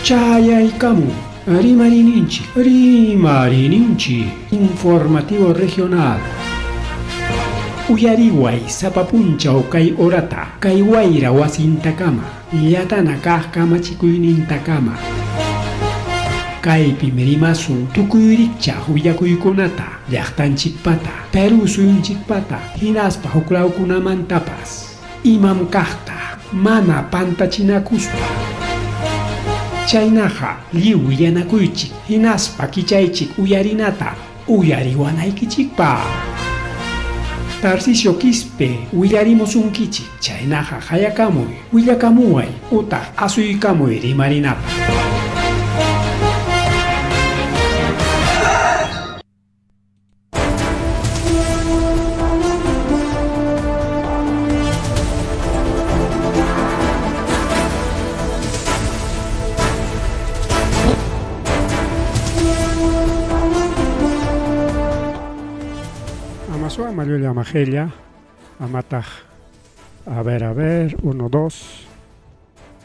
Chayaykamun Rimariyninchik, Rimariyninchik Informativo Regional. Uyariway sapa punchaw kay horata, kay wayra wasintakama, llatana kaq kamachikuynintakama. Kaypim rimasun tukuy rikchaq willakuykunata, llaqtanchikpata, Perú suyunchikpata, hinaspa huklawkunamantapas. Imam kaqta mana pantachinakuspa. Chaynaqa lliw willanakuychik hinaspa kichaychik uyarinata uyariwanaykichikpaq. Tarcisio Quispe willarimusunkichik, chaynaqa qayakamuy, willakamuway utaq asuykamuy rimarinapaq. Amasua amallulla amajella, amataq. A ver, a ver, uno, dos,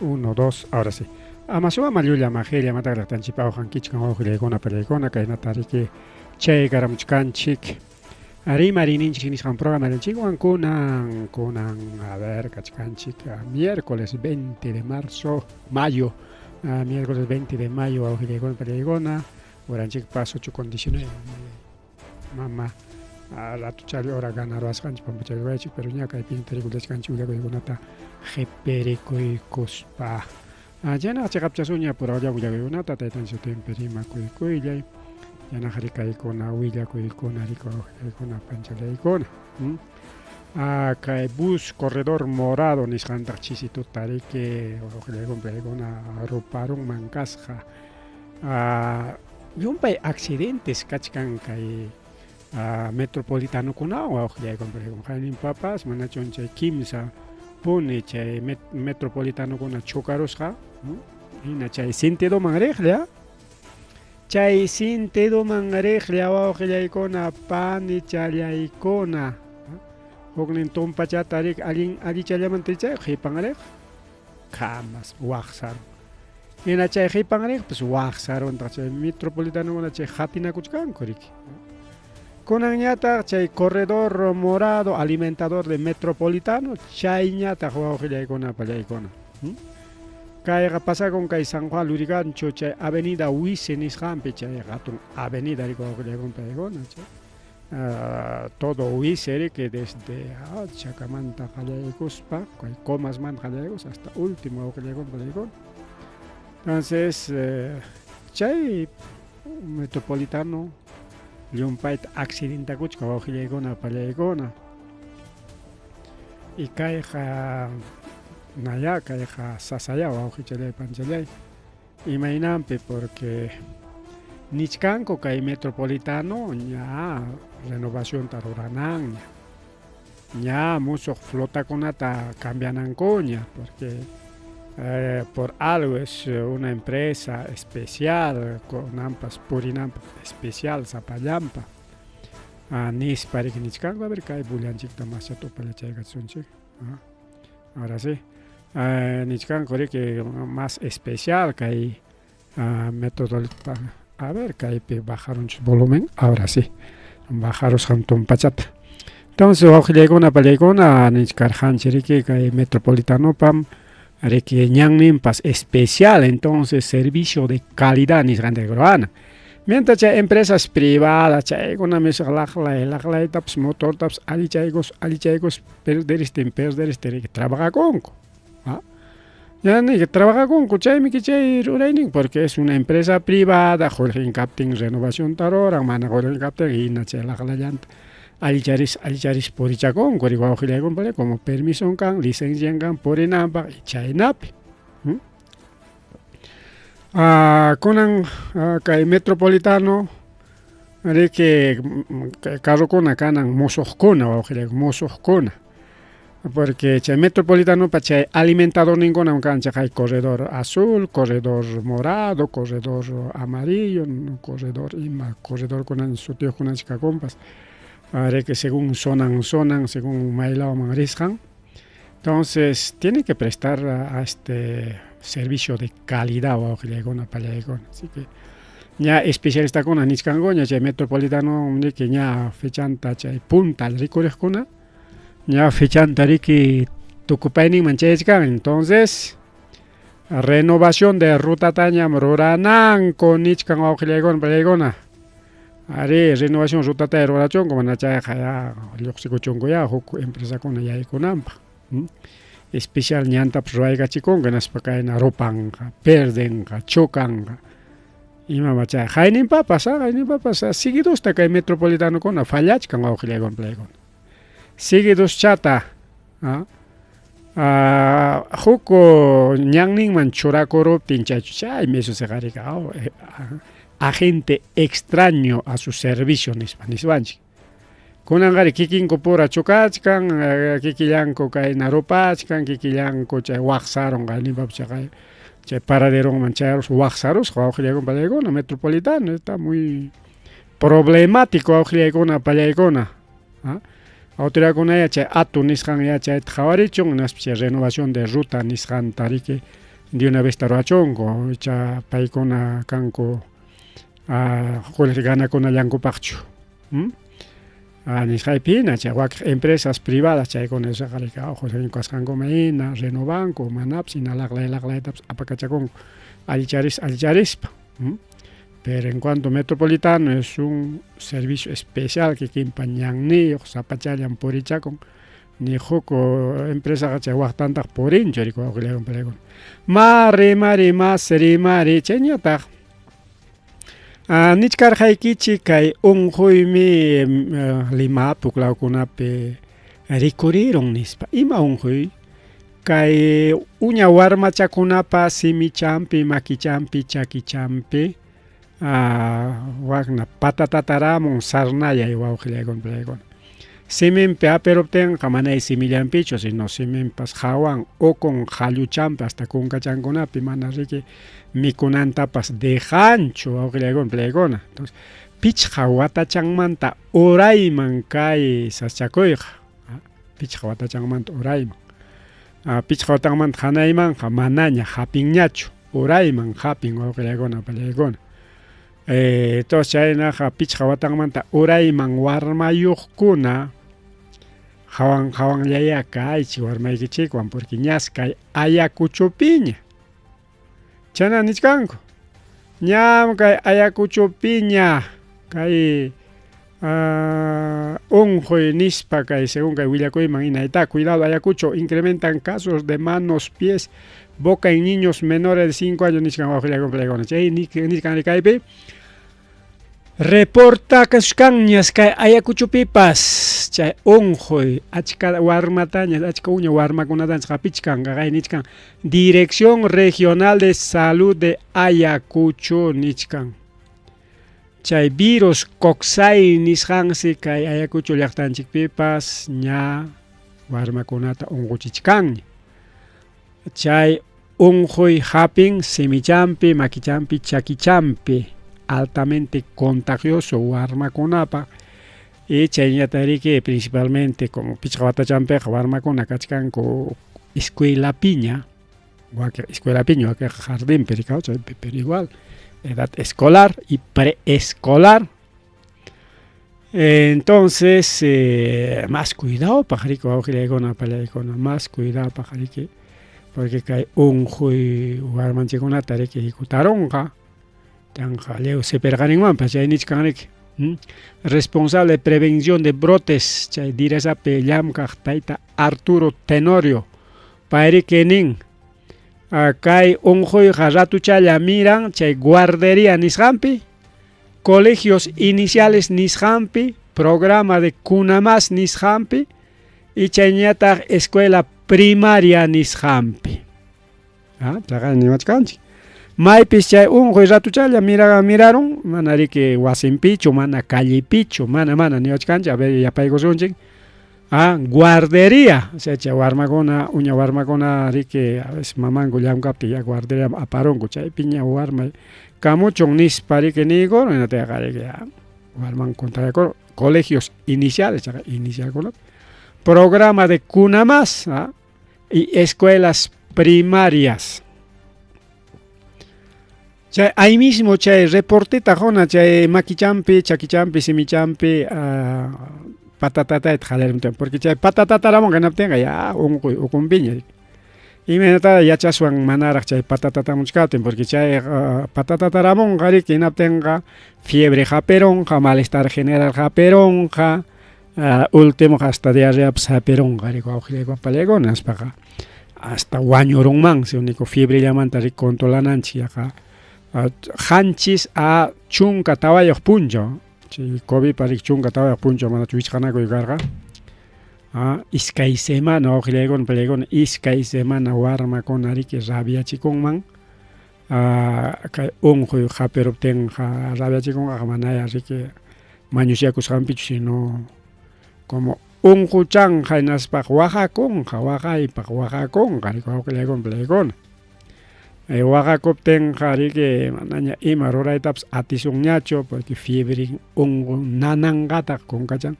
uno, dos, ahora sí. Amasua amallulla amajella, amataq llaqtanchikpa awqankichkan wawqillaykuna pallaykuna, kaynata riki chaykaramuchkanchik. Rimariyninchik nisqan programallanchikwan kunan, kunan, a ver, kachkanchik miércoles 20 de marzo, mayo, miércoles 20 de mayo wawqillaykuna pallaykuna, horanchikpas 8 con 19, mama ratuchalla hora ganaruwasqanchik pampachaykuwaychik, pero ña kaypi tarikullachkanchik willakuykunata qipirikuykuspa. Chaynaqa chiqapchasuña purawlla willakuykunata taytanchik sutinpi rimakuykullay, chaynaqa rikaykuna willakuykuna rikuwaykuna panchalaykuna. Kay bus corredor morado nisqantaq chisi tuta riki wawqillaykuna paykuna ruparunman kasqa. Llumpay accidentes kachkan kay metropolitanokunawan wawqillaykuna paykuna qayninpapas manachun chay kimsa puni chay metropolitanokuna chocarusqa hina chay sentidoman riqlla chay sentidoman riqlla wawqillaykuna panichallaykuna huknin tumpachata rik allin allichallaman trichay qhipan riq kamas waqsarun hina chay qhipan riqpas waqsaruntaq chay metropolitanokuna chay qatinakuchkanku riki kunanñataq chay corredor morado alimentador de metropolitano chayñataq wawqillaykuna pallaykuna kayqa pasakun kay San Juan Lurigancho chay avenida Huice nisqanpi chay hatun avenida riki wawqillaykuna pallaykuna chay todo Huice riki desde Chacamanta qallaykuspa kay Comasmanta qallaykuspa hasta último wawqillaykuna pallaykuna entonces chay metropolitano llumpayta accidentakuchka wawqillaykuna pallaykuna y kayqa naya kayqa sasaya wawqichallay panchallay imaynanpi porque nichkanku kay metropolitano ña renovacionta rurananña ña musuq flotakunata cambianankuña porque por algo es una empresa especial kunanpas purinanpaq especial sapallanpa nispa riki nichkanku a ver kay bullanchikta mascha tupallachaykachisunchik ahora sí nichkanku riki más especial kay método a ver kaypi bajarunchik volumen ahora sí bajarusqam tumpachata entonces wawqillaykuna pallaykuna nichkarqanchik riki kay metropolitanopam riki ñanninpas especial entonces servicio de calidad nisqanta ruwana mientras chay empresas privadas chaykuna misqa laqlay laqlaytapas motortapas allichaykus allichaykus perderistin perderistin riki trabajakunku Ya ni trabajakunku chaymi chay ruraynin porque es una empresa privada qullqin kaptin renovacionta ruran mana qullqin kaptin hina chay laqlallanta allicharis allicharis purichakunku wawqillaykuna como permison kan licencian kan purinanpaq y chaynapi. Kunan kay metropolitano riki carrokuna kanan musuqkuna wawqillaykuna musuqkuna porque chay metropolitanopa chay alimentadorninkunam kan chay corredor azul, corredor morado, corredor amarillo, corredor ima corredorkuna sutiyuqkunachi kakunpas riki según zonan zonan según maylawman risqan entonces tiene que prestar a este Servicio de calidad wawqillaykuna pallaykuna. Así que ña especialistakuna nichkankuña chay metropolitano riki ña fechanta chay punta rikuriqkuna ña fechanta riki tukupayninman chayachkan. Entonces renovación de rutatañam rurananku nichkan wawqillaykuna pallaykuna. Arí, renovación rutata rurachunku mana chayqa ya lluqsikuchunku ya huk empresakuna yaykunanpaq. Especial ñantapas ruwaykachikunku hinaspa kayna rupanqa, perdenqa, chocanqa. Imama chay hayninpapas, hayninpapas seguidosta kay metropolitanokuna fallachkan wawqillaykuna pallaykuna. Seguidoschata huk ñanninman churakuruptin chaychu chaymi eso seqarika agente extraño a su servicio nispa niswanchik. Kunanqari kikinku pura chukachkan, kikillanku kayna rupachkan, kikillanku chay waqsarun qayninpapas chaqay chay paraderonman chayaruspa waqsarusqa wawqillaykuna pallaykuna metropolitano está muy problemático wawqillaykuna pallaykuna. Autoridadkunaya chay atu nisqan ya chayta qhawarichun hinaspa chay renovación de ruta nisqanta riki de una vez ruwachunku icha paykuna kanku qullqi ganakunallankupaqchu. Nisqaypi hina chay wakiq empresas privadas chaykuna esaqa riki qullqinku kasqankuman hina renovanku manapas hina laqlay laqlaytapas apakachakunku allicharis allicharispa. Pero en cuanto metropolitano es un servicio especial kikinpa ñanniyuq sapachallan purichakun ni huk empresaqa chay waqtantaq purinchu riki wawqillaykuna pallaykuna. Ma rimari mas rimari chayñataq nichkarqaykichik kay unquymi Limapi huk lawkunapi rikurirun nispa. Ima unquy? Kay uña warmachakunapa simichanpi, makichanpi, chakichanpi wakna patatataramun sarnayay wawqillaykuna pallaykuna. Siminpi hapiruptinqa manay simillanpichu, sino siminpas hawan, ukun, qalluchanpi hasta kunkachankunapi mana riki mikunantapas dejanchu wawqillaykuna pallaykuna. Entonces, pichqa watachanmanta urayman kay sasachakuyqa, pichqa watachanmanta urayman. Pichqa watanmanta hanaymanqa manaña hapinñachu, urayman hapin wawqillaykuna pallaykuna. Entonces chaynaqa pichqa watanmanta urayman warmayuqkuna hawan hawanllaya kaychik warmaykichikwan porque ñas kay Ayacuchopiña. Chayna nichkanku. Ñam kay Ayacuchopiña kay unquy nispa kay según kay willakuyman hina está cuidado Ayacucho incrementan casos de manos, pies, boca en niños menores de 5 años nichkan wawqillaykuna pallaykuna. Chay nichkan kaypi reporta kashkanñas kay Ayacuchopipas chay unquy achka warmataña achka uña warmakunatañas hapichkan kay nichkan Dirección Regional de Salud de Ayacucho nichkan. Chay virus Coxsackie nisqansi kay Ayacucho llaqtanchikpipas ña warmakunata unquchichkanña. Chay unquy hapin simichanpi, makichanpi, chakichanpi, altamente contagioso warmakunapaq y chayñataq riki principalmente como pichqa watachanpiqa warmakuna kachkanku escuelapiña, wakiq escuelapiña, wakiq jardinpi rikaw chaypi, pero igual edad escolar y preescolar. Entonces, más cuidado paq riki wawqillaykuna pallaykuna, más cuidado paq riki, porque kay unquy warmanchikkunata riki hikutarunqa, tanqa lliw sipirqaninmanpas chay nichkan riki. Responsable de prevención de brotes chay Diresapi llamkaq tayta Arturo Tenorio payriki nin kay unquyqa ratuchalla miran chay guardería nisqanpi, colegios iniciales nisqanpi, programa de Cuna Más nisqanpi y chayñataq escuela primaria nisqanpi. Chaqay niwachkanchik. Maypis chay unquy ratuchalla mirarun, mana riki wasinpichu, mana callepichu, mana mana niwachkanchik, a ver yapaykusunchik. Guardería, o sea chay warmakuna, uña warmakuna riki a veces mamanku llamkaptin ya guardería aparunku, chaypiña warma kamuchun nispa riki niykurun, hinataqa riki warman contagiakurun. Colegios iniciales, chaqay inicialkunata. Programa de Cuna Más y escuelas primarias. Chay ahí mismo chay reporteta quna chay makichanpi, chakichanpi, simichanpi patatatayta qallarimuptin, porque chay patatataramunqa hinaptinqa ya unquy ukunpiña. Imaynatara yachaswan manaraq chay patatatamuchkaptin, porque chay patatataramunqa riki hinaptinqa fiebre hapirunqa, malestar general hapirunqa, último hasta diarreapas hapirunqa riki wawqillayku papallaykuna nispaqa hasta wañurunmansi único fiebrellamanta riki controlananchik yaqa qanchis a 14 punchaw chay Covidpa riki 14 punchaw manachu wichqanakuy karqa 2 semana wawqillaykuna papallaykuna 2 semana warmakuna riki rabiachikunman kay unquy hapiruptinqa rabiachikunqa manaya riki mañusyakusqanpichu sino como unquchanqa hinaspaqa waqakunqa waqaypaq waqakunqa riki wawqillaykuna papallaykuna waqakuptinqa riki manaña ima ruraytapas atisunñachu porque fiebre unqun nananqataq kunkachan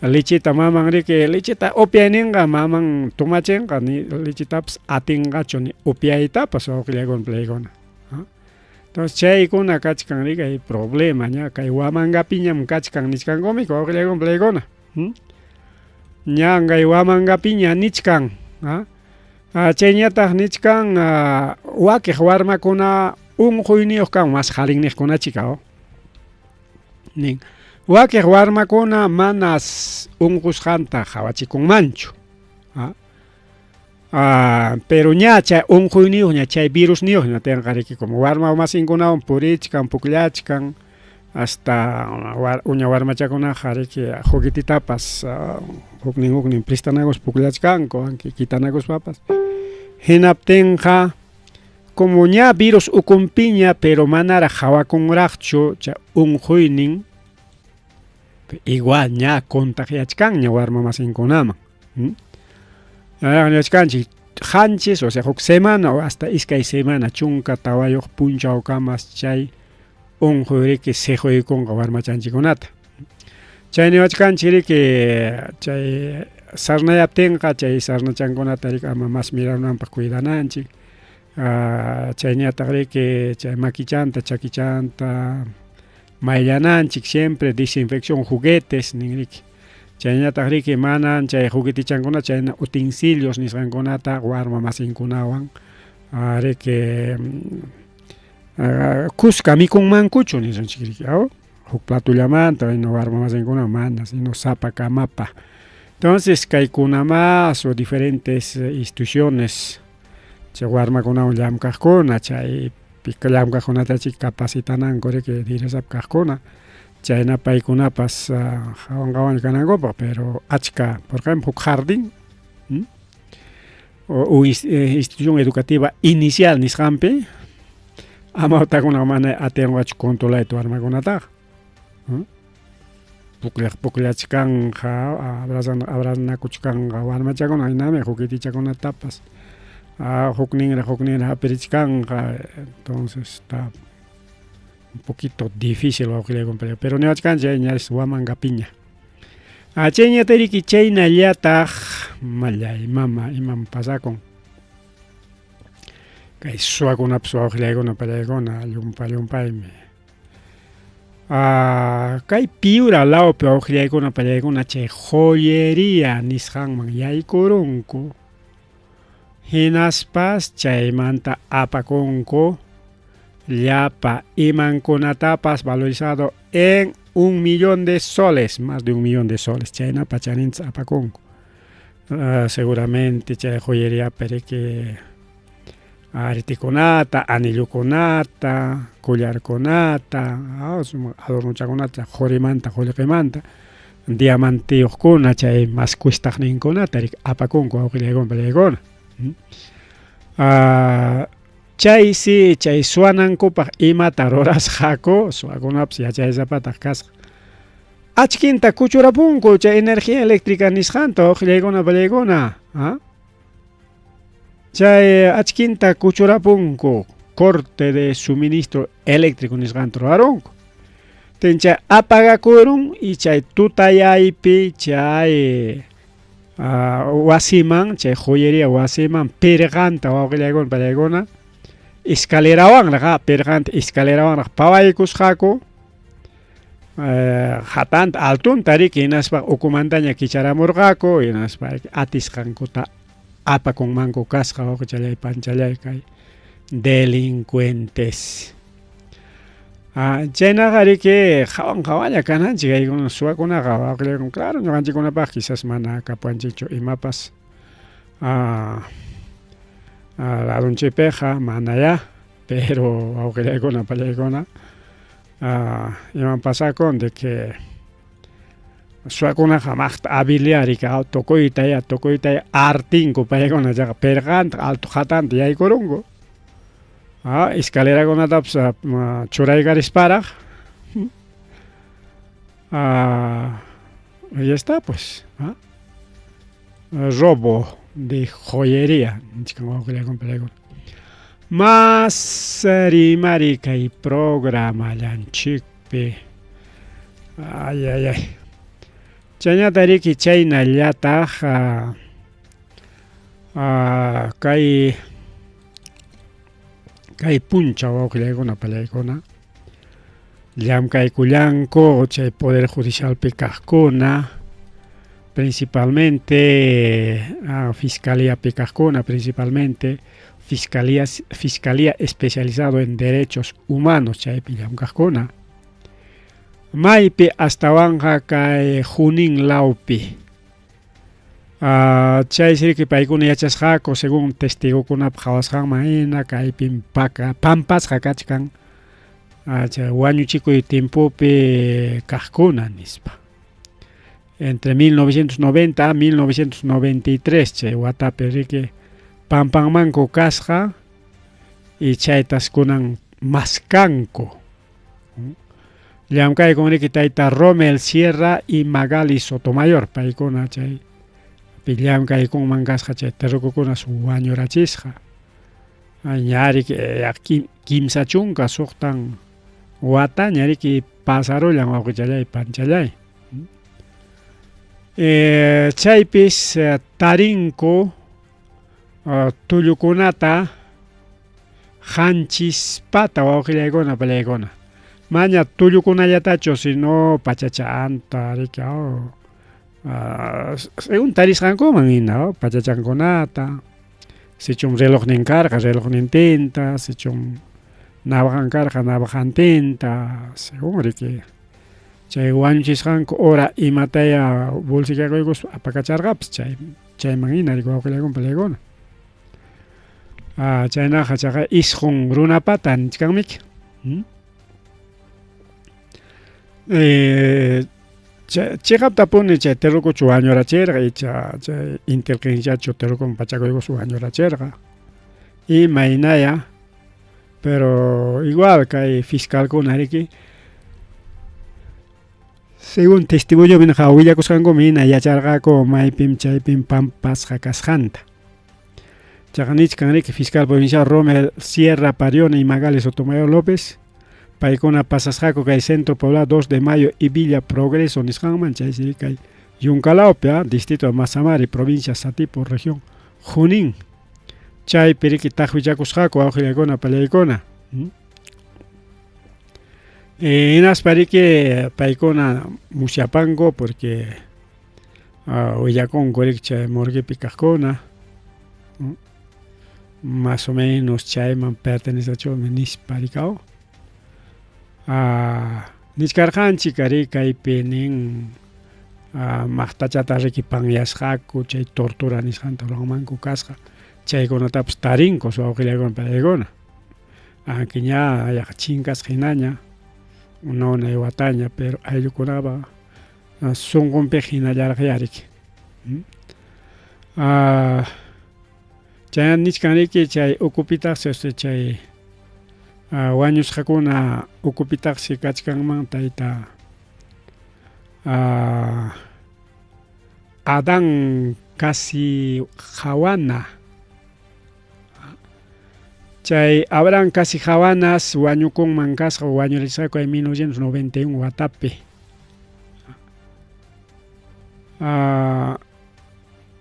lecheta maman riki lecheta upyay ninqa maman tomachinqa ni lechetapas atinqachu ni upyaytapas wawqillaykuna papallaykuna. Entonces chaykuna kachkan riki hay problema ña kay Huamangapiñam kachkan nichkankumik wawqillaykuna papallaykuna. Ña kay Huamangapiña nichkan chayñataq nichkan wakiq warmakuna unquyniyuq kan mas qarinniqkunachika nin wakiq warmakuna manas unqusqanta qhawachikunmanchu pero ña chay unquyniyuqña chay virusniyuqña tinqa riki como warma masinkunawan purichkan pukllachkan hasta uña warmachakunaqa riki juguetitapas huknin huknin prestanakuspa pukllachkanku quitanakuspapas hinaptinqa como ña virus ukunpiña pero manaraq qhawakunraqchu chay unquynin igual ña contagiachkanña warma masinkunaman nichkanchik qanchis o sea huk semana o hasta 2 semana 14 punchawkamas chay unquy riki siquykunqa warmachanchikkunata chay niwachkanchik riki chay sarnayaptinqa chay sarnachankunata riki ama mas mirananpaq cuidananchik chayñataq riki chay makichanta chakichanta mayllananchik siempre desinfección juguetes nin riki chayñataq riki manan chay juguetichankunata chayna utensilios nisqankunata warma masinkunawan riki kuska mikunmankuchu nisunchik riki huk platullamanta warma masinkuna mana sino sapakamapa. Entonces kaykuna más o diferentes instituciones chay warmakunawan llamkaqkuna chay llamkaqkunata chik capacitananku riki DIRESAP kaqkuna chayna paykunapas qawan qawan kanankupaq pero achka por ejemplo huk jardín o institución educativa inicial nisqanpi amawtakuna mana atinqachu controlayta warmakunataqa pukllaq pukllachkanqa abrazanakuchkanqa warmachakuna hinami juguetichakunatapas hukninraq hukninraq hapirichkanqa entonces está un poquito difícil wawqillaykuna pero niwachkanchik ña Huamangapiña chayñata riki chaynallataq mallay mama imam pasakun kay suwakunapas wawqillaykuna pallaykuna llumpa llumpaymi kay Piura lawpi wawqillaykuna pallaykuna chay joyería nisqanman yaykurunku hinaspas chaymanta apakunku llapa imankunatapas valorizado en 1 millón de soles, más de 1 millón de soles, chayna pachaninta apakunku seguramente chay joyería riki aretikunata, anillukunata, collarkunata, adornochakunata qurimanta, qullqimanta, diamantiyuqkuna chay mas cuestaqninkunata riki apakunku wawqillaykuna pallaykuna. Chaysi chay suwanankupaq imata rurasqaku suwakunapas yachaysapataq kasqa achkinta kuchurapunku chay energía eléctrica nisqanta wawqillaykuna pallaykuna chay achkinta kuchurapunku corte de suministro eléctrico nisqanta rurarunku ten chay apagakurun y chay tutayaypi chay wasiman chay joyería wasiman pirqanta wawqillaykuna pallaykuna Escalerawanraq pirqanta escalerawanraq pawaykusqaku hatanta altonta riki hinaspa ukumantaña kicharamurqaku hinaspa atisqankuta apakunmanku kasqa wawqichalay panchalay kay delincuentes. Chaynaqa riki qawan qawanlla kananchik kaykuna suwakunaqa wawqillaykuna claro ñuqanchikkunapaq quizás mana kapuwanchikchu imapas ladonchikpiqa manayá pero wawqillaykuna pallaykuna iman pasakun de que suwakunaqa maqta habilidad riki tukuytaya tukuytaya artinku paykuna chaqa pirqanta alto qatanta yaykurunku escalerakunatapas churaykarisparaq ya está pues robo de joyería nichkan wawqillaykuna pallaykuna mas rimari kay programallanchikpi ay ay ay chaynata riki chaynallataq kay kay punchaw wawqillaykuna pallaykuna llamkaykullanku chay poder judicialpi kaqkuna principalmente fiscaliapi kaqkuna principalmente fiscalía fiscalía especializado en derechos humanos chaypi llamkaqkuna maypi astawanqa kay Junín lawpi chaysi riki paykuna yachasqaku según testigokunap qhawasqanman hina kaypim paka pampasqa kachkan chay wañuchikuy tiempopi kaqkuna nispa entre 1990 a 1993 chay watapi riki pampanmanku kasqa y chaytas kunan maskanku llamkaykun riki tayta Romel Sierra y Magali Sotomayor paykuna chay pi llamkaykunman kasqa chay terrukukunas wañurachisqa ña riki kimsa chunka suqtan wataña riki pasarullan wawqichalay panchallay chaypis tarinku tullukunata qanchispata wawqillaykuna pallaykuna maña tullukunallatachu sino pachachanta riki según tarisqankuman hina pachachankunata sichum relojnin karqa relojnintinta sichum navajan karqa navajantinta según riki chay wañuchisqanku hora imataya bolsillaykuspa apakacharqapas chay chayman hina riki wawqillaykuna pallaykuna chaynaqa chaqa isqun runapata nichkanmiki chiqaptapuni chay terrukuchu wañurachirqa icha chay inteligenciachu terrukuman pachakuykuspa wañurachirqa imaynaya pero igual kay fiscalkuna riki según testimoniopi willakusqankuman hina yacharqaku maypim chaypim pampasqa kasqanta chaqa nichkan riki fiscal provincial Romel Sierra Pariona y Magali Sotomayor López paykuna pasasqaku kay Centro Poblado 2 de Mayo y Villa Progreso nisqanman chaysi kay Yunkalawpi distrito de Mazamari provincia Satipo región Junín chaypi riki taqwichakusqaku wawqillaykuna pallaykuna hinaspa riki paykuna musyapanku porque willakunku riki chay morguepi kaqkuna más o menos chayman pertenecechunmi nispa rikaw nichkarqanchik ari kaypi nin maqtachata riki panyasqaku chay tortura nisqanta ruranmanku kasqa chaykunatapas tarinku wawqillaykuna pallaykuna aunque ña yaqa chinkasqa hinaña una unay wataña pero ayllukunapa sunqunpiqa hinallaraqya riki chay nichkan riki chay ukupitaqsi chay wañusqakuna ukupitaqsi kachkanman tayta Adán Casi Jawana chay Abraham Casi Jawanas wañukunman kasqa wañurichisqaku kay 1991 watapi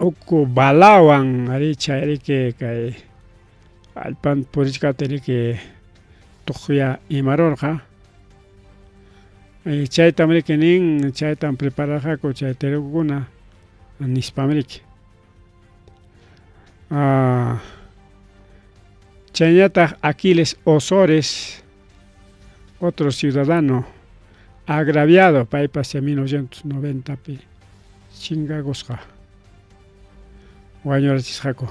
uku balawan ari chay riki kay Allpan purichkaptin riki tuqya imarurqa. Chaytam riki nin, chaytam prepararqaku chay terukuna nispam riki. Chaynataq Aquiles Osores, otro ciudadano agraviado, paypas chay 1990pi chinkakusqa, wañurachisqaku.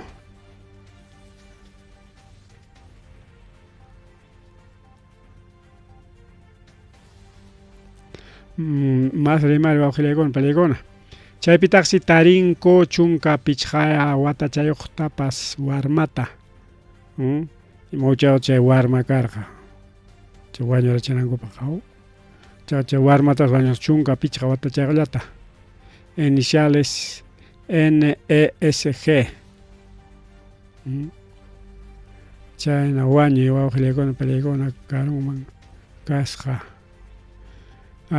Más rimari wawqillaykuna palaykuna. Chaypitaqsi tarinku 15 watachayuqtapas warmata. Ima chay warma karqa. Chay wañurachinankupaq. Chay warmatas wañus 15 watachayuqllata. Iniciales NESG. Chayna wañuy wawqillaykuna palaykuna karunman kasqa.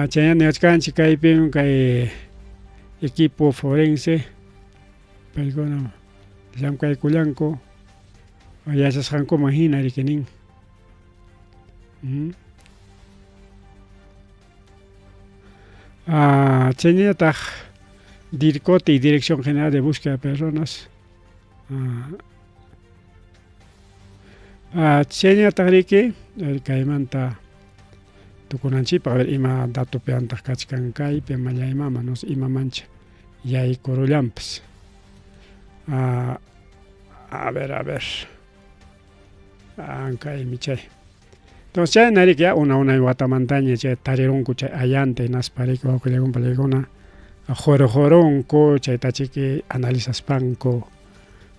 Chayna niwachkanchik kaypim kay equipo forense paykuna llamkaykullanku yachasqankuman hina riki nin. Chaynallataq DIRCOTE y Dirección General de Búsqueda de Personas. Chaynallataq riki kaymanta tukunanchikpaq, a ver ima datopiantaq kachkan kaypi mallaymama, no sé, ima mancha yaykurullanpas. A ver, a ver. Kaymi chay. Entonces chayna riki ya una unay watamantaña chay tarirunku chay allanta hinaspa riki wawqillaykuna palaykuna jurujurunku chaytachiki analizaspanku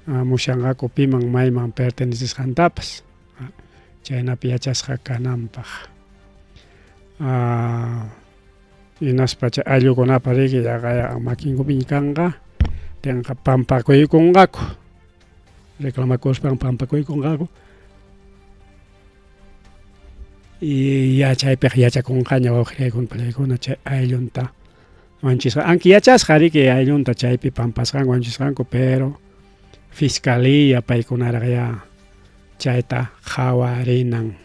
musyanqaku piman mayman pertenecesqantapas chaynapi yachasqa kananpaq. Hinaspa chay ayllukunapa riki yaqa makinkupiña kanqa tinqa pampakuykunqaku reclamakuspan pampakuykunqaku y ya chaypiqa yachakunqaña wawqillaykuna palaykuna chay ayllunta wanchisqa anki yachasqa riki ayllunta chaypi pampasqanku wanchisqanku pero fiscalía paykunaraq ya chayta qhawarinan.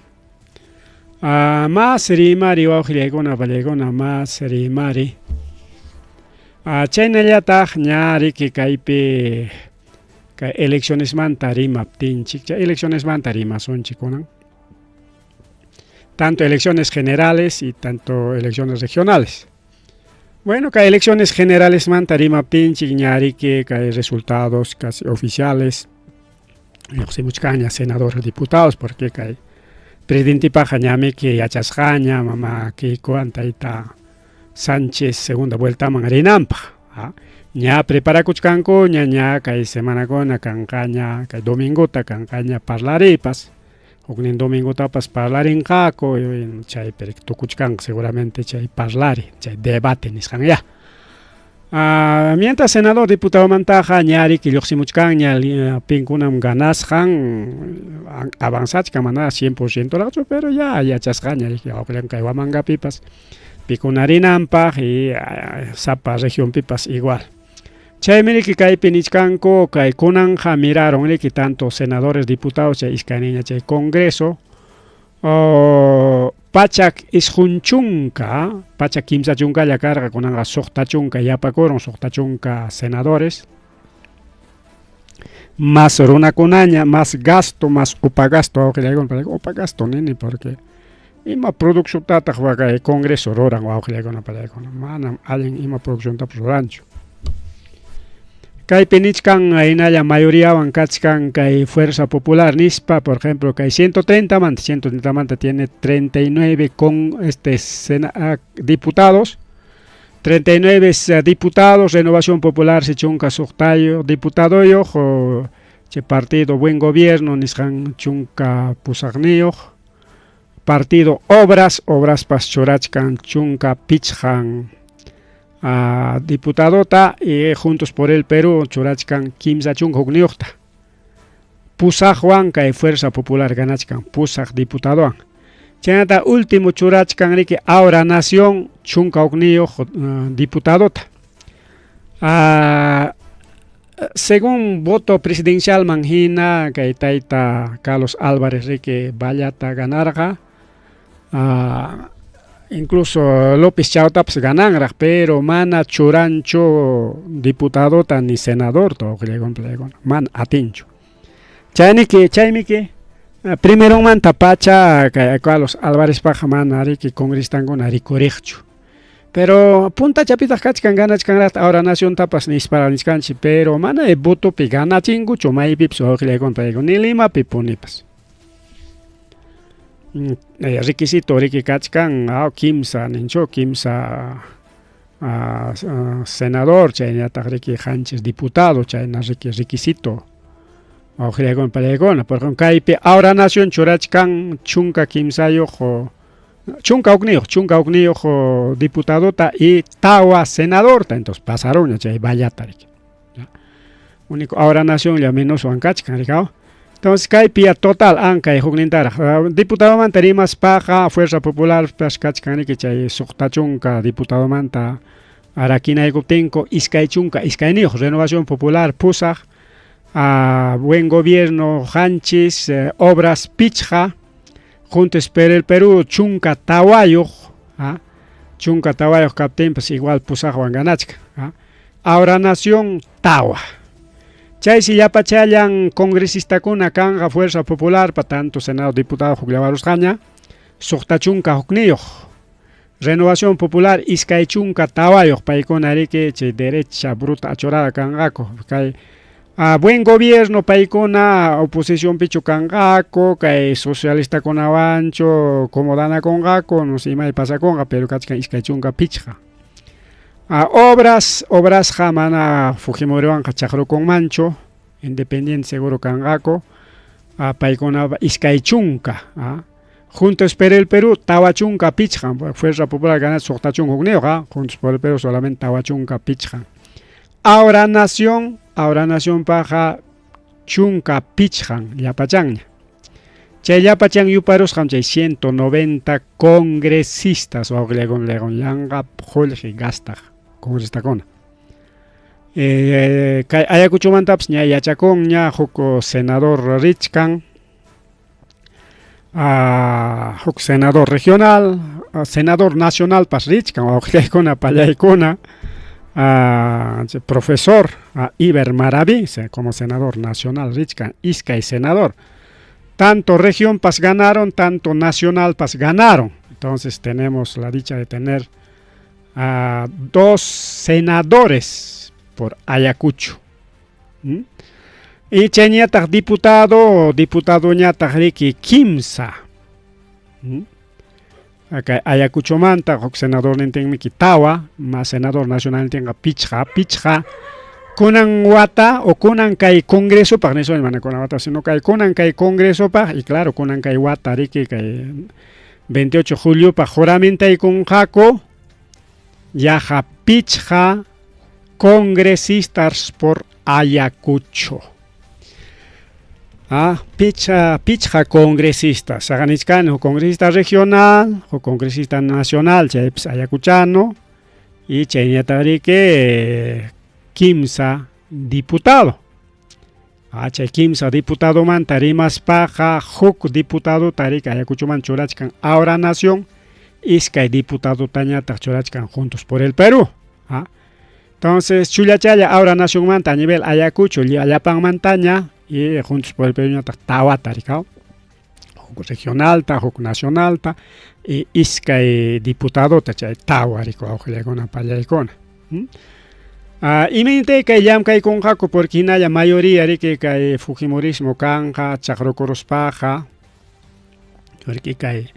Más rimari wawqillaykuna palaykuna más rimari. Chaynallataq ña riki kaypi kay eleccionesmanta rimaptinchik, chay eleccionesmanta rimasunchik kunan. Tanto elecciones generales y tanto elecciones regionales. Bueno, kay elecciones generales manta rimaptinchik ña riki kay resultados casi oficiales lluqsimuchkanña senadores, diputados, porque kay presidentipaqqa ñamiki yachasqaña mama Keikowan tayta Sánchez segunda vueltaman rinanpaq. Ña preparakuchkankuña, ña kay semanakuna kanqaña, kay domingota kanqaña parlariypas. Huknin domingotapas parlarinqaku, chaypi tukuchkanqa seguramente chay parlari, chay debate nisqan ya. Mientras senador diputadomantaqa ña riki lluqsimuchkanña pinkunam ganasqan avanzachkan mana 100% raqchu pero ya yachasqaña riki wawqillan kay Huamangapipas pikuna rinanpaq y sapa regionpipas igual. Chaymi riki kaypi nichkanku kay kunanja miraron riki tanto senadores, diputados chay iskayniña chay congreso 190, 130 karqa kunanqa 60 yapakurun 60 senadores. Más runakunaña, más gasto, más upa gasto, wawqillaykuna, upa gasto nini porque ima producciontataq kay congreso ruran wawqillaykuna palaykuna, manam allin ima producciontapas ruranchu. Kaypi nichkan hinalla mayoriawan kachkan kay Fuerza Popular nispa, por ejemplo, kay 130 manta, 130 manta tiene 39 con diputados, 39 diputados, Renovación Popular se chunka suqtayo diputadoyuq, chay partido Buen Gobierno nisqan 18niyuq, partido Obras, Obraspas churachkan 15 diputadota y Juntos por el Perú churachkan 31niyuqta. Pusaqwan kay Fuerza Popular ganachkan pusaq diputadowan. Chaynata último churachkan riki Ahora Nación 11niyuq diputadota. Según voto presidencialman hina kay tayta Carlos Álvarez riki vallata ganarqa, incluso López Chautapas gananraq, pero mana churanchu diputadota ni senadorta wawqillaykuna, mana atinchu. Chayniki chaymiki primeronmanta pacha kay Carlos Álvarezpaqqa mana riki congresistankuna rikuriqchu. Pero puntachapitaq kachkan ganachkanraqtaq ahora naciontapas nispara nichkanchik, pero mana votopi ganachinkuchu maypipas wawqillaykuna paykuna ni Limapi punipas. Requisito riki kachkan kimsa ninchu kimsa senador chaynataq riki qanchis diputado chayna riki requisito wawqillaykuna pallaykuna. Por ejemplo kaypi ahora nación churachkan 13 11 diputadota y tawa senadorta, entonces pasaron chay vallata riki. Único ahora nación ya menoswan kachkan rikaw. Entonces kaypi ya total ankay huknintaraq diputadomanta rimaspaqa Fuerza Popular pas kachkan riki chay 60 diputadomanta rakinaykuptinku 22 Renovación Popular 8, Buen Gobierno 7, Obras 5, Juntos por el Perú 14, 14 kaptinpas igual 8wan ganachkan. Ahora Nación 4. Chaysi llapachallan congresistakuna kanqa Fuerza Popular pa tanto Senado diputado hukllawarusqaña 61. Renovación Popular 24 paykuna riki chay derecha bruta achorada kanqaku. Kay Buen Gobierno paykuna oposicionpichu kanqaku, kay socialistakunawanchu comodanakunqaku, no sé imay pasakunqa, pero kachkan 25. Obras, obrasqa mana Fujimoriwanqa chaqrukunmanchu, independiente seguro kanqaku, paykuna 20. Juntos por el Perú 45, Fuerza Popular gana 61, Juntos por el Perú solamente 45. Ahora Nación, ahora Nación paja 15 llapachanña. Chay llapachan yuparusqam chay 190 congresistas wawqillaykuna yanqa qullqi gastaq congresistakuna. Kay Ayacuchomantapas ña yachakunña huk senador richkan, huk senador regional, senador nacionalpas richkan wawqillaykuna pallaykuna, profesor Iber Maraví como senador nacional richkan, iskay senador. Tanto región pas ganaron, tanto nacional pas ganaron. Entonces tenemos la dicha de tener a 2 senadores por Ayacucho. Y chayñataq diputado, diputado ñataq riki 3. Acá Ayacuchomanta huk senador nintinmiki 4, más senador nacional nintinqa 5, 5. Kunan wata o kunan kay congresopaq nisuni mana kunan wata, sino kay kunan kay congresopaq y claro kunan kay wata riki kay 28 juliopaq juramentaykunqaku yaqa 5 congresistas por Ayacucho. 5 congresistas. Saganichkani huk congresista regional, huk congresista nacional, chaypis ayacuchano, y chayñataq riki 3 diputado. Chay 3 diputadomanta rimaspaqa huk diputadota riki Ayacuchoman churachkan Ahora Nación, iskay diputadotañataq churachkan Juntos por el Perú. Entonces chullachalla Ahora Nacionmanta a nivel Ayacucho llapanmantaña y Juntos por el Perú ñataq 4 rikaw. Huk regionalta, huk nacionalta y iskay diputadota chay 4 rikaw wawqillaykuna pallaykuna. Imaynatay kay llamkaykunqaku porque hinalla mayoría riki kay fujimorismo kanqa chaqrukuruspaqa porque kay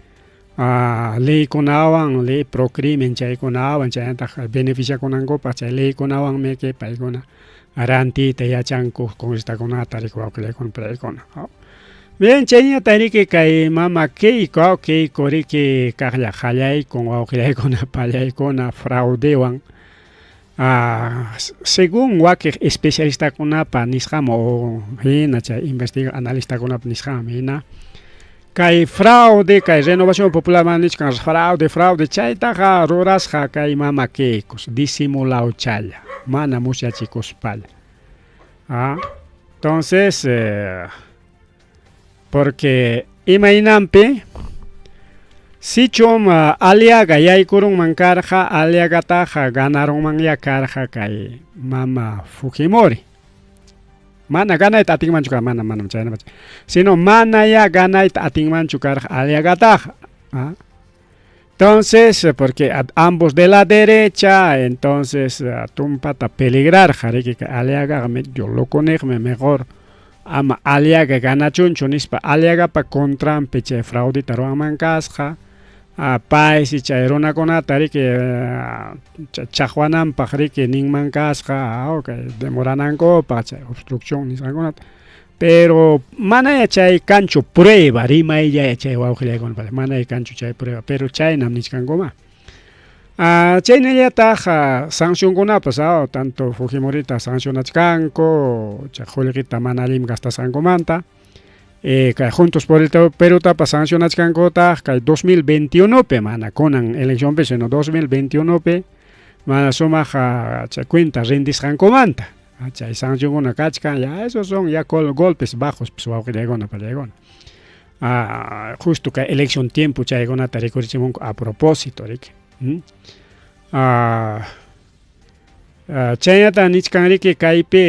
leykunawan, ley pro crimen chaykunawan chaynataq beneficiakunankupaq chay leykunawanmi que paykuna rantiyta yachanku congresistakunata riki wawqillaykuna pallaykuna. Bien, chayñataq riki kay mama Keiko, Keiko riki kaqlla qallaykun wawqillaykuna pallaykuna fraudewan. Según wakiq especialistakunapa nisqanman o hina chay investiga analistakunapa nisqanman hina kay fraude, kay Renovación Popular man nichkan fraude, fraude chaytaqa rurasqa kay mama Keikos disimulawchalla, mana musyachikuspalla. Ah, entonces, eh, porque imaynanpi sichum Aliaga yaykurunman karqa, Aliagataqa ganarunmanya karqa kay mama Fujimori. Mana ganayta atinmanchu karqa, mana, manam chaynapacha. Sino manayá ganayta atinmanchu karqa Aliagataqa. Ah. Entonces, porque ambos de la derecha, entonces tumpata peligrarqa, riki Aliagaqa medio loconiqmi mejor ama Aliaga ganachunchu nispa Aliagapa contranpi chay fraudita ruwanman kasqa, paysi chay runakunata riki chaqwananpaq riki ninman kasqa, kay demoranankupaq chay obstrucción nisqankunata. Pero manaya chay kanchu prueba, rimayllaya chay wawqillaykuna, manaya kanchu chay prueba, pero chaynam nichkankuma. Chaynallataq sancionkunapas, tanto Fujimorita sancionachkanku, chay qullqita mana allin gastasqankumanta, kay Juntos por el Perutapas sancionachkankutaq kay 2021pi, mana kunan eleccionpi, sino 2021pi, mana sumaq chay cuenta rindisqankumanta. Chay sancionkuna kachkan, ya esos son ya golpes bajos, pues wawqillaykuna, pallaykuna. Justo kay elección tiempo chaykunata rikurichimunku a propósito, riki. Chaynata nichkan riki kaypi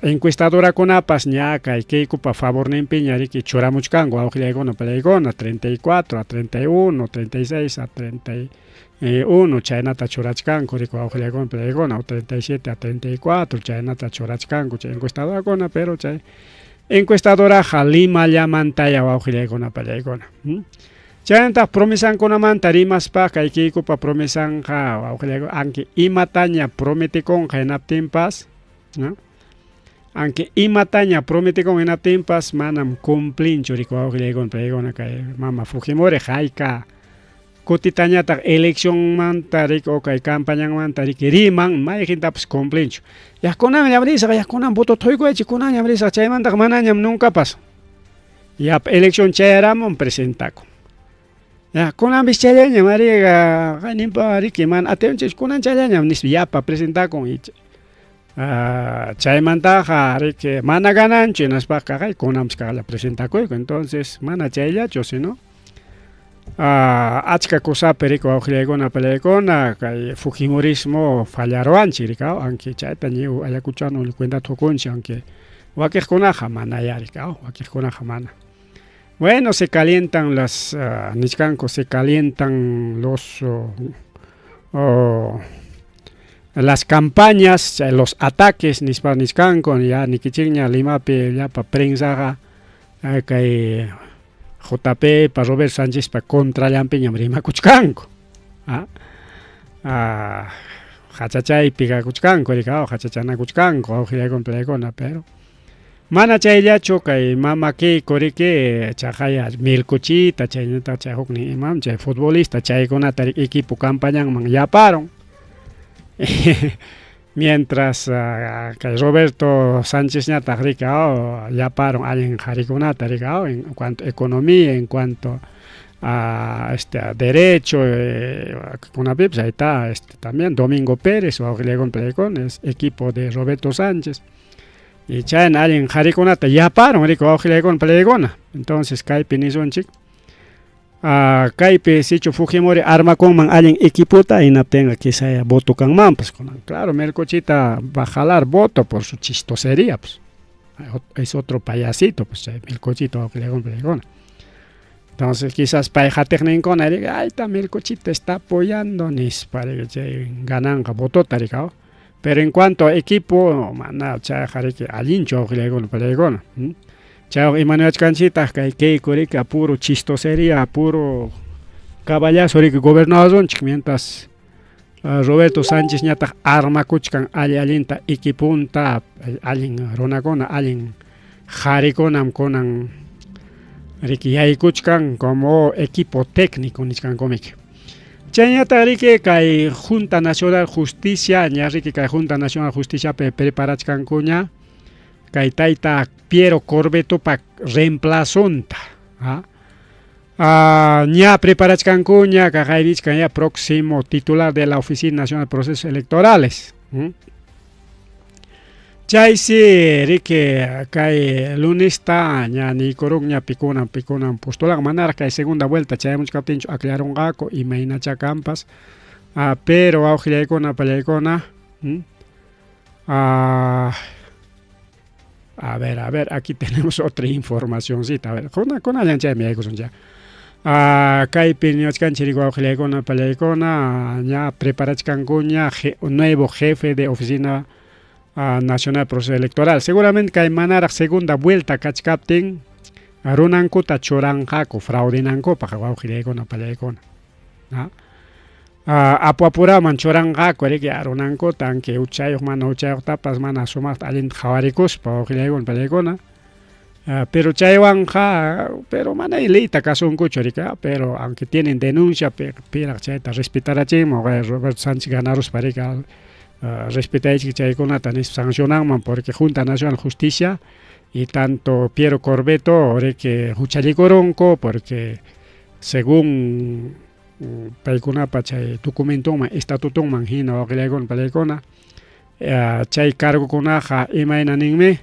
encuestadorakunapas ña kay Keikopa favorninpiña riki churamuchkanku wawqillaykuna, pallaykuna, 34 a 31, 36 a 31 chaynata churachkanku riki wawqillaykuna, pallaykuna, o 37 a 34 chaynata churachkanku chay encuestadorakuna, pero chay encuestadoraqa Limallamantaya wawqillaykuna, pallaykuna. Chaynataq promesankunamanta rimaspa kay Keikopa promesanqa wawqillaykuna, aunque imataña prometikunqa hinaptinpas, ¿no? Aunque imataña prometikun hinaptinpas manam cumplinchu riki wawqillaykuna, pallaykuna, kay mama Fujimori hayka kutitañataq eleccionmanta riki o kay campañanmanta riki riman, mayqintapas cumplinchu. Ya kunanllam risaq, ya kunan votota quykuychik, kunanllam risaq, chaymantaqa manañam nuncapas. Yapa elección chayaramun presentakun. Ya kunanpis chayllañam ariqa qayninpa riki mana atinchik kunan chayllañam nispa yapa presentakun y chaymantaqa riki mana gananchu hinaspaqa kaqay kunanpis kaqlla presentakuyku, entonces mana chayllachu sino achka cosapi riki wawqillaykuna, pallaykuna, kay fujimorismo fallaruwanchik riki, aunque chayta ñiw Ayacuchano cuentata qukunchik, aunque wakiqkunaqa manaya riki, wakiqkunaqa mana. Bueno, se calientan las, nichkanku, se calientan los las campañas, los ataques nispa nichkanku, ya nikichikña Limapi llapa prensaqa kay JP pa Robert Sánchezpa contrallanpiñam rimakuchkanku. Hachachaypi kakuchkanku, riki, hachachanakuchkanku wawqillaykuna, pallaykuna, pero mana chayllachu kay mama Keiko riki chaqaya Melcochita chaynataq chay huknin imam chay futbolista chaykunata equipo campañanman yaparun. Mientras kay Roberto Sánchezñataq riki yaparun allin qharikunata riki, en cuanto a economía, en cuanto a a derecho, kunapipas ahí está también Domingo Pérez wawqillaykuna, pallaykuna, es equipo de Roberto Sánchez. Y chayna allin qharikunata yaparun riki wawqillaykuna, pallaykuna. Entonces kaypi nisunchik, kaypi sichu Fujimori armakunman allin equipota hinaptinqa quizá voto kanmanpas kunan. Claro, Melcochita va a jalar voto por su chistosería, pues. Es otro payasito, pues chay Melcochita wawqillaykuna, pallaykuna. Entonces quizás pay qatiqninkuna riki, ahí está Melcochita está apoyando nispa riki chay gananqa votota riki, Pero en cuanto a equipo, mana chayqa riki allinchu wawqillaykuna, pallaykuna. Chayqa imanachkanchitaq kay Keiko riki puro chistosería, puro caballazo riki gobernawasunchik, mientras Roberto Sánchezñataq armakuchkan alli allinta equipunta, allin runakuna, allin qharikunam kunan riki yaykuchkan como equipo técnico nichkankumiki. Chaynataq riki kay Junta Nacional Justicia, ña riki kay Junta Nacional Justiciapi preparachkankuña kay tayta Piero Corvettopa reemplazonta. Ña preparachkankuña kaqay nichkan ya próximo titular de la Oficina Nacional de Procesos Electorales. Chaysi riki kay lunista ña niykurunña pikunan pikunan postulan manaraq kay segunda vuelta chayamuchkaptinchu akllarunqaku imaynachá kanpas ah, pero wawqillaykuna pallaykuna ah, a ver, a ver, aquí tenemos otra informacioncita. A ver, kunallan chaymi yaykusun ya. Ah, kaypi niwachkanchik wawqillaykuna pallaykuna ña preparachkankuña nuevo jefe de oficina Nacional Proceso Electoral. Seguramente kay manaraq segunda vuelta kachkaptin runankuta churanqaku fraudinankupaq wawqillaykuna pallaykuna. Apu apuraman churanqaku riki runankuta aunque huchayuq mana huchayuqtapas mana sumaqta allinta qhawarikuspa wawqillaykuna pallaykuna. Pero chaywanqa pero mana leyta kasunkuchu riki pero aunque tienen denuncia piraq chayta respetarachinman Roberto Sánchez ganaruspa riki respetaychik chaykunata nispa sancionanman porque Junta Nacional Justicia y tanto Piero Corvetto riki huchallikurunku porque según paykunapa chay documentonman estatutonman hina wawqillaykuna pallaykuna chay cargokunaqa imayna ninmi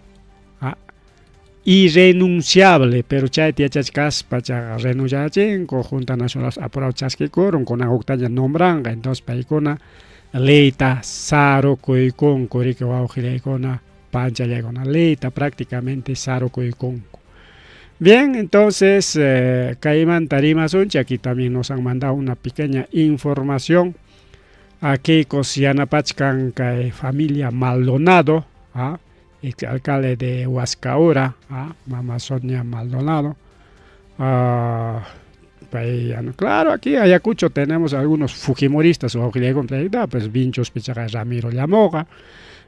irrenunciable pero chayta yachachkaspa chaqa renunciachinku Junta Nacional apurado chaskikurun kunan huktaña nombranqa entonces paykuna leyta sarukuykunku riki wawqillaykuna panchallaykuna leyta prácticamente sarukuykunku. Bien, entonces kaymanta rimasunchik aquí también nos han mandado una pequeña información. Keiko yanapachkan kay familia Maldonado, ex alcalde de Huascaura, mamá Sonia Maldonado. Pay, claro, aquí en Ayacucho tenemos algunos fujimoristas o pues Vinchos Pichaga Ramiro Llamoga.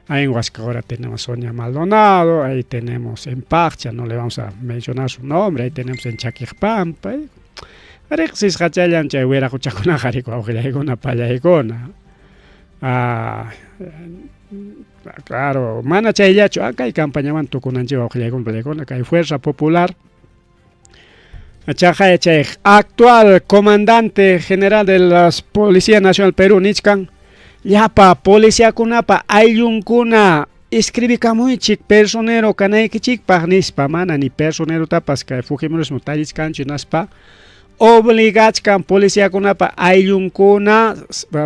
Ahí en Huascaura tenemos Sonia Maldonado, ahí tenemos en Paccha, no le vamos a mencionar su nombre, ahí tenemos en Chaquirpampa. Riqsisqachallan chay wiraquchakunaqa riki wawqillaykuna pallaykuna. Claro, mana chayllachu, kay campañaman tukunanchik wawqillaykuna pallaykuna, kay Fuerza Popular. Chaqay chay actual comandante general de la Policía Nacional Perú nichkan llapa policiakunapa ayllunkuna escribikamuychik personero kanaykichikpaq nispa mana ni personerotapas kay fujimorismo tallichkanchu hinaspa obligachkan policiakunapa ayllunkuna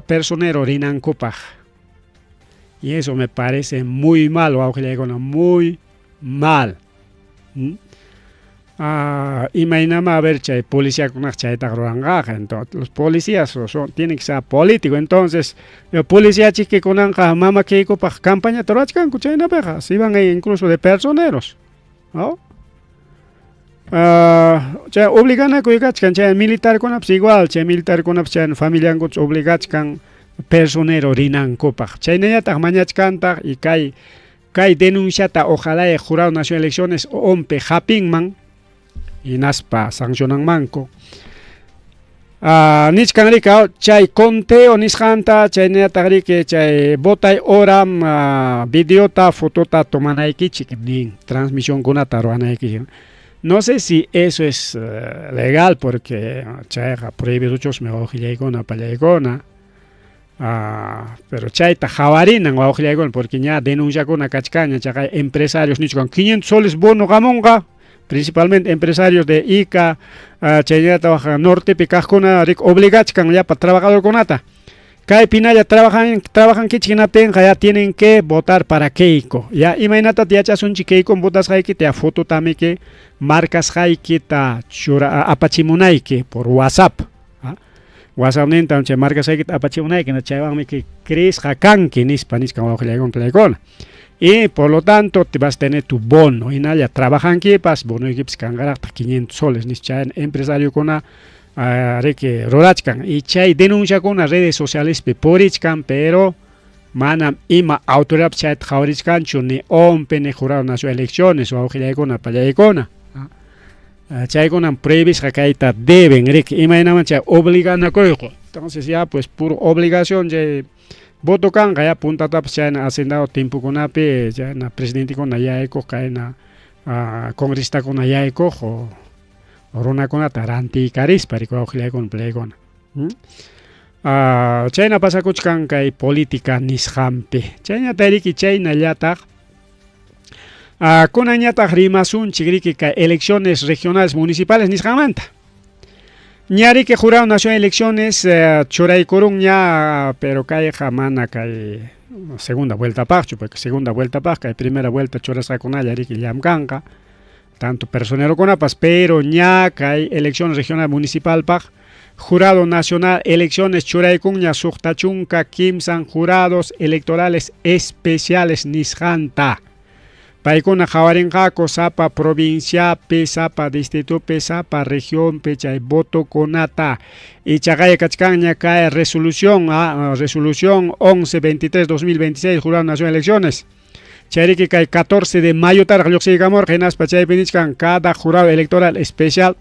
personero rinankupaq. Y eso me parece muy mal, wawqillaykuna, muy mal. Imaynama a ver chay policiakunaqa chaytaqa ruranqaqa entonces los policías son, tienen que ser políticos entonces policía chiquikunanqa mama Keikopaq campañata ruwachkanku chaynapiqa si van incluso de personeros, ¿no? Chay obliganakuy kachkan chay militarkunapas igual chay militarkunapas chay familiankutas obligachkan personero rinankupaq chaynallataq mañachkantaq y kay denunciata ojalá Jurado Nacional de Elecciones ONPE hapinman hinaspa sancionanmanku. Nichkan riki chay conteo nisqanta chaynallataq riki chay votay horam videota fotota tomanaykichik nin transmisionkunata ruwanaykichik. No sé si eso es legal porque chayqa prohibidochusmi wawqillaykuna pallaykuna. Pero chayta qhawarinan wawqillaykuna porque ña denunciakuna kachkanña chaqay empresarios nichkan 500 soles bono hamunqa principalmente empresarios de Ica, chaynallataq nortepi kaqkuna riki obligachkan llapa trabajadorkunata. Kaypinalla trabajan trabajankichik hinaptinqa ya tienen que votar para Keiko. Ya imaynatataq yachasunchik Keiko votasqaykita ya fototamiki marcasqaykita chura apachimunayki por WhatsApp. WhatsAppnintam chay marcasqaykita apachimunayki chaywanmi creesqa kanki nispa nichkan wawqillaykuna pallaykuna. Y por lo tanto te vas a tener tu bono hinalla trabajankipas bonoykipas kanqaraqtaq 500 soles nispa chay empresariokuna riki rurachkan y chay denunciakuna redes socialespi purichkan pero manam ima autoridad chayta qhawarichkanchu ni ONPE ni Jurado Nacional de Elecciones wawqillaykuna pallaykuna. Chaykunam prohibisqa kayta deben riki imaynaman chay obliganakuyqa entonces ya pues puro obligación chay voto kanqa ya puntatapas chayna hacendado timpukunapi chayna presidentekuna yaykuq kayna congresistakuna yaykuq runakunata rantiykarispa riki wawqillaykuna pallaykuna. Chayna pasakuchkan kay política nisqanpi chaynata riki chaynallataq Kunanñataq rimasunchik riki kay elecciones regionales municipales nisqanmanta. Ña riki Jurado Nacional Elecciones churaykurunña, pero kayqa mana kay segunda vueltapaqchu, porque segunda vueltapaq kay primera vuelta churasqakunalla riki llamkanqa, tanto personerokunapas, pero ña kay elección regional municipalpaq Jurado Nacional Elecciones churaykunña 63 jurados electorales especiales nisqanta. Paykuna qhawarinqaku sapa provinciapi, sapa distritopi, sapa regionpi chay votokunata. Ichaqa kachkanña kay resolución, resolución 1123-2026 Jurado Nacional Elecciones. Chayriki kay 14 de mayo taraq lluqsiykamurqa, hinaspa chaypi nichkan cada jurado electoral especial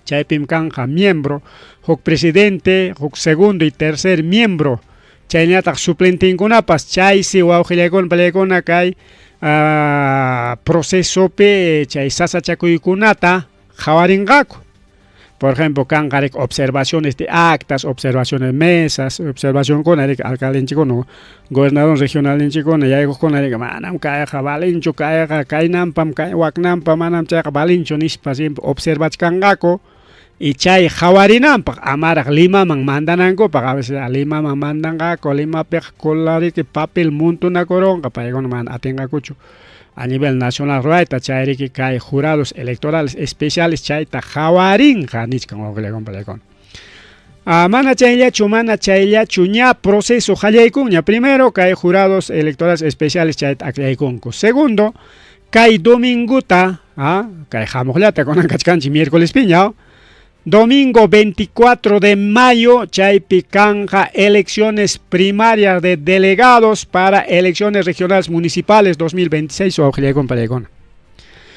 chaypim kanqa miembro, huk presidente, huk segundo y tercer miembro, chaynataq suplentinkunapas. Chaysi wawqillaykuna pallaykuna kay procesopi chay sasachakuykunata qhawarinqaku. Por ejemplo, kanqa riki observaciones de actas, observaciones de mesas, observacionkuna riki alcaldenchikkuna, gobernador regionalninchikkuna yaykuqkuna riki manam kayqa valinchu, kayqa kaynampam, kay waknampa manam chayqa valinchu nispa siempre observachkanqaku. Y chay qhawarinanpaq amaraq Limaman mandanankupaq, a veces Limaman mandanqaku, Limapiqa cola riki papel montonakurunqa, paykuna mana atinqakuchu a nivel nacional ruwayta. Chayriki kay jurados electorales especiales chayta qhawarinqa nichkan, wawqillaykuna pallaykuna. Mana chayllachu, mana chayllachu, ña proceso qallaykunña. Primero, kay jurados electorales especiales chayta aklaykunku. Segundo, kay dominguta, kay hamuqllata, kunan kachkanchik miércoles piña, domingo 24 de mayo, chaypi kanja elecciones primarias de delegados para elecciones regionales municipales 2026, wawqillaykuna pallaykuna.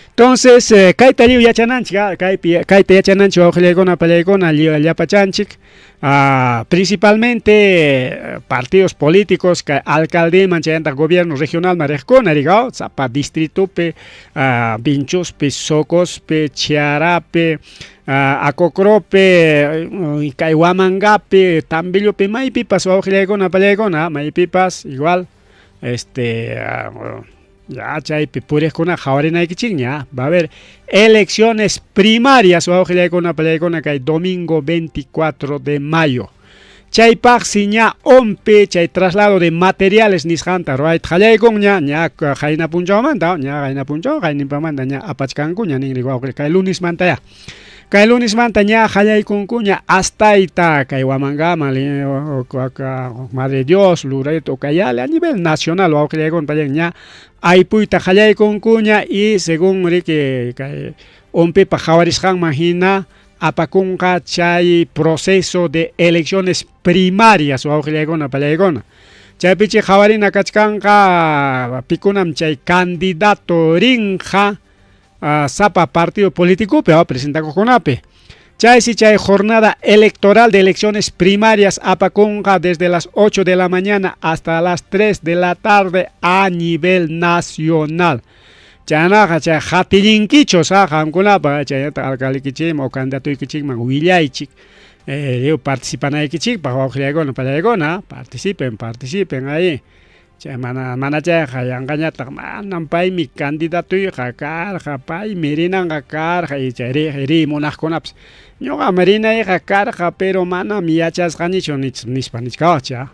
Entonces, kayta lliw yachananchik, kaypi kayta yachananchik, wawqillaykuna pallaykuna, llapachanchik, principalmente partidos políticos kay alcaldeman chaymanta gobierno regionalman riqkuna riqa, sapa distritopi, Vinchuspi, Socospi, Chiarapi, Acocropi, kay Huamangapi, Tambillopi, maypipas, wawqillaykuna pallaykuna, maypipas igual ya chaypi puriqkuna qhawarinaykichikña, va a haber elecciones primarias, wawqillaykuna pallaykuna, kay domingo 24 de mayo. Chaypaqsi ña ONPE chay traslado de materiales nisqanta ruwayta qallaykunña, ña qayna punchawmanta, ña qayna punchaw qayninpamanta ña apachkankuña ninri, wawqi, kay lunesmanta ya. Kay lunesmanta ña qallaykunkuña astayta kay Huamangaman, Madre Dios, Loreto, Ucayali, a nivel nacional, wawqillaykuna pallaykuna, ña aypuyta qallaykunkuña y según riki kay ONPEpa qhawarisqanman hina apakunqa chay proceso de elecciones primarias, wawqillaykuna pallaykuna. Chaypichi qhawarina kachkanqa pikunam chay candidato rinqa sapa partido politicopi presentakuqkunapi. Chaysi chay jornada electoral de elecciones primarias apakunqa desde las 8 de la mañana hasta las 3 de la tarde a nivel nacional. Chaynaqa chay hatillinkichus qamkunapa chaynataq alcaldekichikman o candidatoykichikman willaychik lliw participanaykichikpaq, wawqillaykuna pallaykuna, participen, participen ahí. Chay mana mana chayqa yanqañataq manam paymi candidatoyqa karqa, paymi rinanqa karqa, y chay riy munaqkunapas ñuqam rinayqa karqa, pero manam yachasqanichu nispa nichkawaqchik,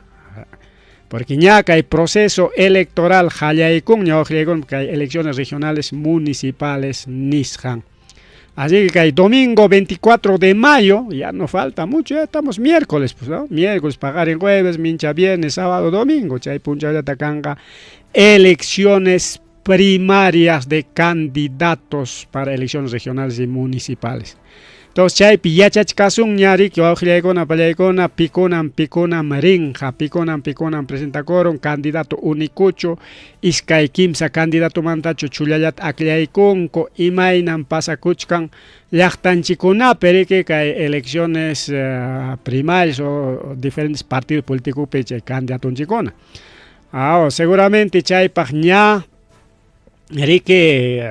porque ña kay proceso electoral qallaykunña, wawqillaykuna, kay elecciones regionales municipales nisqan. Así que kay domingo 24 de mayo, ya no falta mucho, ya estamos miércoles, pues, ¿no? Miércoles, paqarin jueves, mincha viernes, sábado, domingo, chay punchawllata kanqa elecciones primarias de candidatos para elecciones regionales y municipales. Entonces chaypi yachachkasunña riki, wawqillaykuna pallaykuna, pikunam pikunam rinqa, pikunam pikunam presentakurun, candidato únicochu, iskay kimsa candidatomantachu chullallata aklaykunku, imaynam pasakuchkan llaqtanchikkunapi riki kay elecciones primarias o diferentes partidos políticopi chay candidatonchikkuna. Seguramente chaypaq ña riki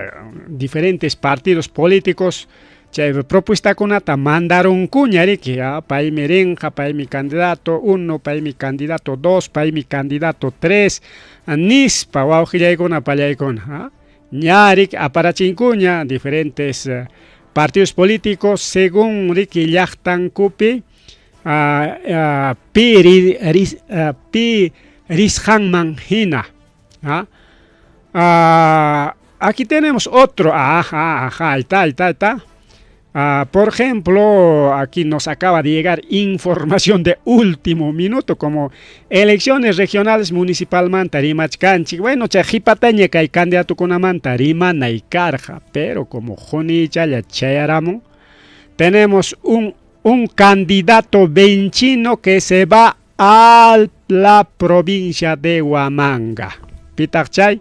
diferentes partidos políticos chay propuestakunata mandarunkuña riki, paymi rinqa, paymi candidato 1, paymi candidato 2, paymi candidato 3 nispa, wawqillaykuna pallaykuna. Ña riki aparachinkuña diferentes partidos políticos según riki llaqtankupi pi pi risqanman hina. Aquí tenemos otro, ajá, ajá, ahí está, ahí está, ahí está. Por ejemplo, aquí nos acaba de llegar información de último minuto, como elecciones regionales municipalmanta rimachkanchik. Bueno, chay qhipataña kay candidatokunamanta rimanay karqa, pero como qunichalla chayaramun, tenemos un candidato vinchino que se va a la provincia de Huamanga. Pitaq chay,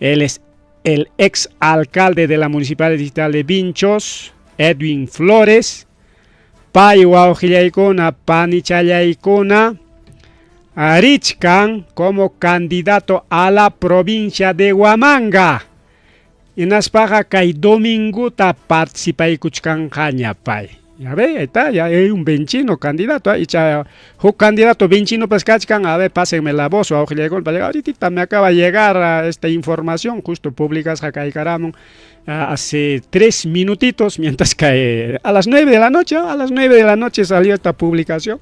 él es el ex alcalde de la Municipalidad Distrital de Vinchos, Edwin Flores. Pay wawqillaykuna, panichallaykuna, richkan como candidato a la provincia de Huamanga. Hinaspaqa kay dominguta participaykuchkanqaña pay. Ya ve, ahí está, ya hay un vinchino candidato, icha huk candidato vinchino pues kachkan, a ver, pásenme la voz, ahorita me acaba de llegar esta información, justo publicasqa kaykaramun hace 3 minutitos, mientras que a las 9 de la noche, a las 9 de la noche salió esta publicación,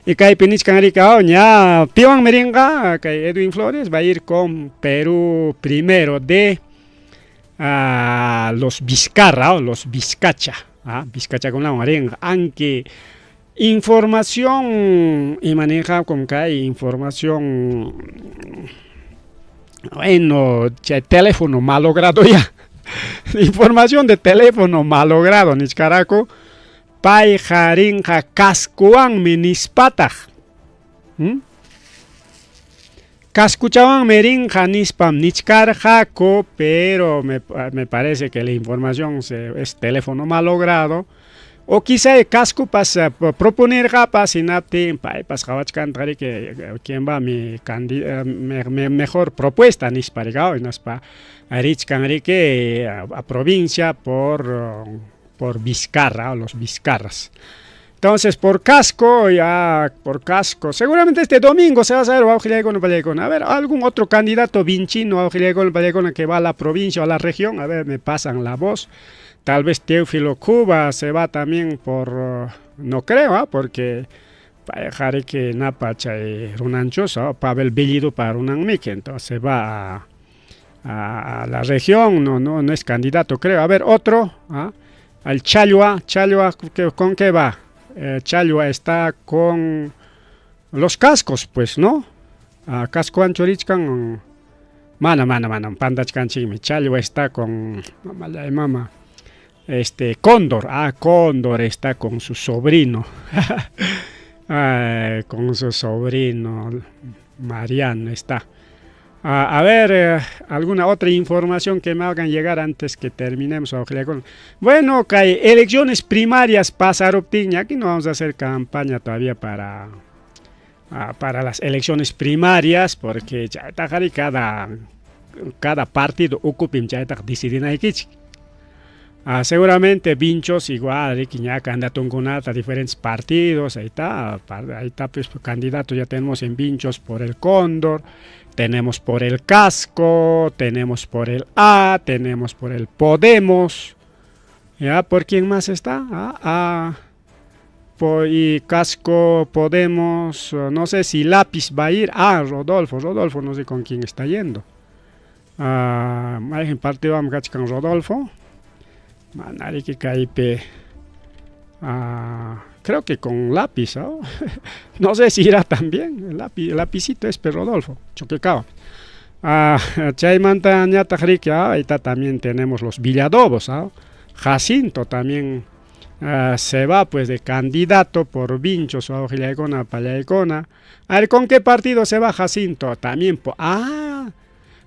y kaypi nichkan rika, ña, piwanmi rinqa, kay Edwin Flores va a ir con Perú Primero de los Vizcarra, o los Vizcacha, Vizcachakunawan rinqa, aunque información y maneja con que hay información, bueno, chay teléfono malogrado ya, información de teléfono malogrado, nichkaraku, payqa rinqa cascowanmi nispataq. Cascuchawanmi rinqa nispam nichkarqaku, pero me parece que la información es teléfono malogrado, o quizá el casco pasa proponerqa hinaptin paypas qhawachkanta riki quién va mi mejor propuesta nispa rika, hinaspa richkan riki a provincia por Vizcarra, o los Vizcarras. Entonces, por casco, ya, por casco, seguramente este domingo se va a saber, a ver, algún otro candidato vinchino, que va a la provincia o a la región, a ver, me pasan la voz. Tal vez Teófilo Cuba se va también por, no creo, porque que napa chay runanchosa, Pavel Bellido para runanmique, entonces se va a la región, no, no, no es candidato, creo. A ver, otro, al Challua, Challua, ¿con qué va? Challua está con los cascos, pues, ¿no? Casco ancho richkan, mana, mana, mana, pantachkanchikmi. Challua está con, mamá, mama, Cóndor, Cóndor está con su sobrino, con su sobrino Mariano está. A ver, alguna otra información que me hagan llegar antes que terminemos. Bueno, kay elecciones primarias pasaruptinña, aquí no vamos a hacer campaña todavía para las elecciones primarias, porque chaytaqari cada partido ukhupim chaytaqa decidinaykichik. Seguramente Vinchos igual, ña candidatunkunata diferentes partidos, ahí está pues candidatos ya tenemos en Vinchos por el Cóndor, tenemos por el Casco, tenemos por el A, tenemos por el Podemos, ¿ya? ¿Por quién más está? Y Casco, Podemos, no sé si Lápiz va a ir, Rodolfo, no sé con quién está yendo. En partido vamos con Rodolfo. Manariki kaypi, creo que con lápiz, ¿no? No sé si irá también, el lápiz, el lapicito es per Rodolfo, Choquecao. Chaymanta ñataq riki, ahí está, también tenemos los Villadobos, ¿ah? Jacinto también se va pues de candidato por Vinchos o wawqillaykuna, pallaykuna. A ver, ¿con qué partido se va Jacinto? También,